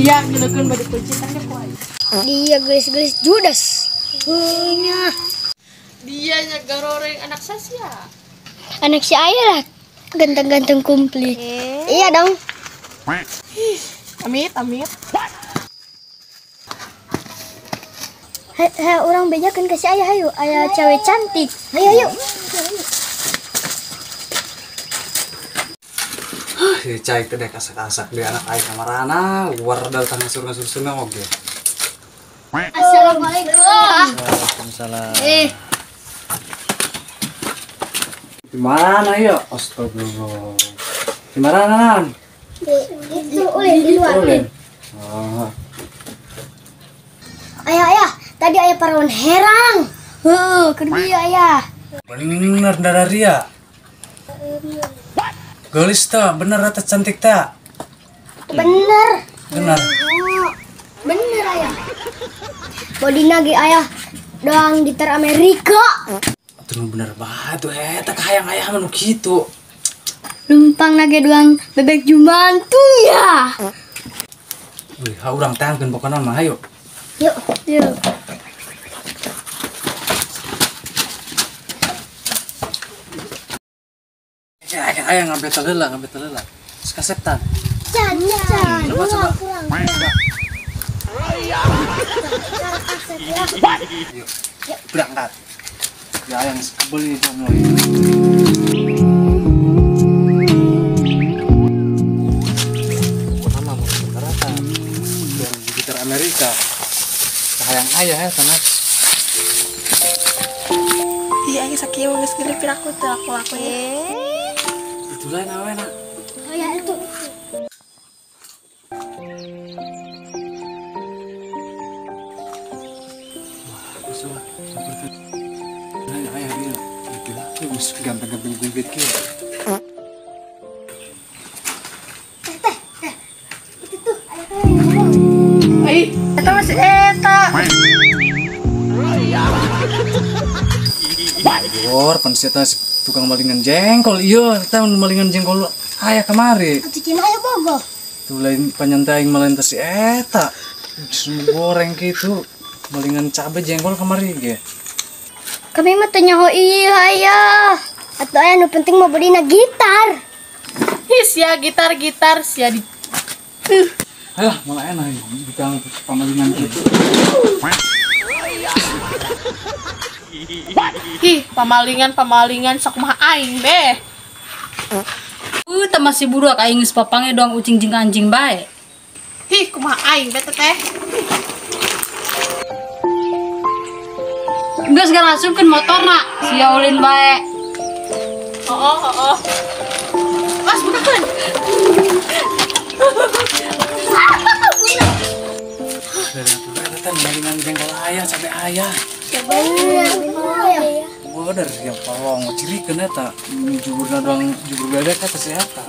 Dia nyeleukeun bade peuncitan ge ku aing. Dia gelis-gelis Judas. Heunya. Dia nya garoreng anak sasia. Anak si ayah lah. Ganteng-ganteng komplit. Iya dong. Amit, amit. Hei, hei, orang bejakan ke si ayah, ayo. Ayah cewek cantik. Ayo, ayo. Si cai teh dek asak-asak di anak aing kamarana, luar datang ngasur-ngasur seneng oge. Assalamualaikum. Waalaikumsalam. Di mana ya? Astagfirullah. Di mana, Nan? Itu ulin di luar. Ulin. Oh. Ayah, ayah, tadi ayah parawan herang. Heuh, keur bieu ayah. Bener dararia. Gelis ta, bener rata cantik ta? Bener. Bener. Bener ayah. Bodina ge ayah doang gitar Amerika. Atuh bener banget tuh eta kahayang ayah mah nu kitu. Lumpang nage doang bebek jumantu ya. Wih, ha urang tangkeun pokona mah hayu. Yuk, yuk. Ya, ayah ngambil telela, ngambil telela. Sekasetan. Can, can. Coba, coba. Yuk, berangkat. Ya, yang beli jomblo ini. Pokoknya mah mau rata. Yang gitar Amerika. Kahayang ayah ya, sana. Iya, aing sakieu geus gede piraku teu aku-aku ya. Itulah namanya. Oh ya itu. Wah, suah. Nah, ayah dia. Gila, geus ganteng-ganteng kumplit kieu. Teh, teh, teh. Itu tuh ayah teh yang ngomong. Ai, eta masih eta. Bor, pan si eta tukang malingan jengkol, iya, eta malingan jengkol ayah kemari. Atuh cina aya bogoh. Tuh lain panyantai aing malen teh si eta. Geus goreng kitu, malingan cabe jengkol kemari ge. Kami mah teu nyaho ieu ayah. Atuh aya nu penting mah beulina gitar. Ih, sia gitar-gitar sia di. Alah, malah enak tukang pamalingan kitu. Ih, pamalingan-pamalingan sakumaha aing beh. Teh masih buruak aing geus papange doang ucing jeung anjing bae. Ih, kumaha aing beh teteh. Geus geus asupkeun motorna, sia ulin bae. Oh, oh, oh. Mas bukakeun. Dari atuh eta malingan jengkol ayah cabe ayah. Bener, yang tolong cirikeun eta juburna doang jubur bebek eta si eta.